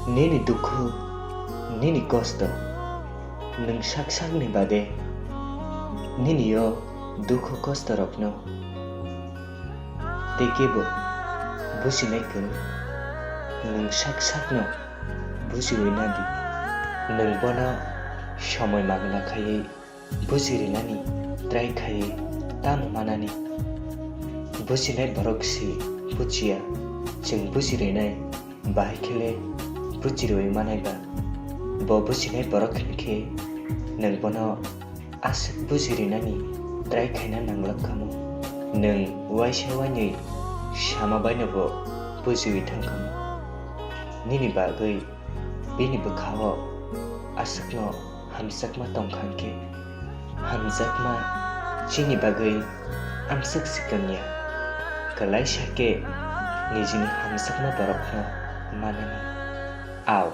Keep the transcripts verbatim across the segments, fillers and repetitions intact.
Nini dukhu, nini kosto, nwng sak sakni bade nini o dukhu kostorokno tei kebo businai kwrwi. Nwng sak sakno busiwi nadi. Nwng bono somoi magna khaiwi busirinani try khaiwi tamo manani. Businai borok si buchiya, chwng busirinai bahai khele buchirwi manai ba. Bo buchinai borok hinkhe nwng bono aswk buchirinani try khaina nanglak khamu. Nwng waisa wainwi sama baino bo buchiwi thang khamu. Nini bagwi bini bwkhao aswkno hamjakma tongkha hinkhe, hamjakma chini bagwi amswk swkang ya, kwlaisa khe nijini hamjakma borokno manani. Ao,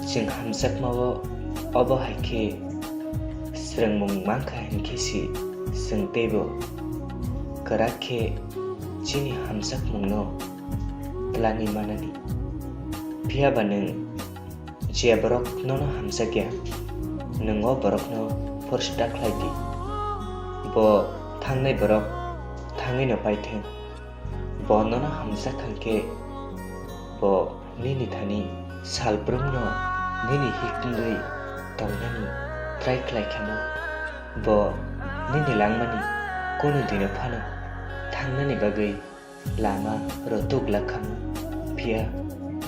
chwng hamjakmao obo hai khe swrwngmung mankha hinkhe si chwng teibo kwrak khe chini hamjakmungno twlangwi manani. Phiya ba nwng je borok nono hamjakya, nwng o borokno phorsta khlai di. Bo thangnai borok thangwino paithwng. Bo nono hamjak kha khe bo nini thani salbrumno nini hik wngwi tongnani try khlai khamu. Bo nini langmani kunu dino phano thangnani bagwi lama rwtuk glak khamu. Phiya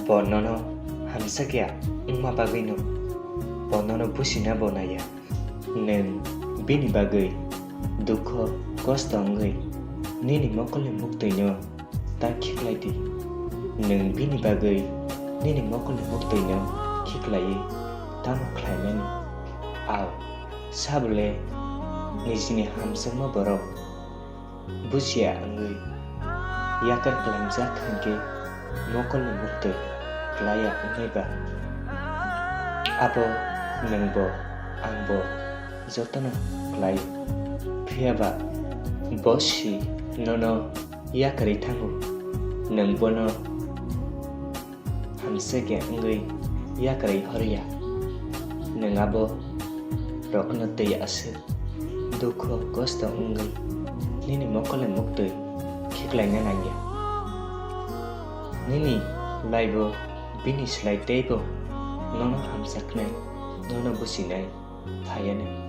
bo nono hamjakya wngma bagwino bo nono busina bo naiya. Nwng bini bagwi dukho kosto wngwi nini mokolni muktwino ta khiklai di. Nwng bini bagwi nini mokolni muktwino khiklaiwi tamo khlainani? Ao, sabole nijini hamjakma borok buchiya wngwi yakar klamjak hinkhe mokolni muktwi klaiya wngnai ba? Abo nwngbo angbo jotono klai. Phiya ba bo si nono yakarwi thango, nwng bono hamjakya wngwi yakarwi horya. Nwng abo rokno twi aswk dukho kosto wngwi nini mokolni muktwi khiklaina nangya. Nini laibo bini slai teibo nono hamjaknai, nono buchinai phaiyanw.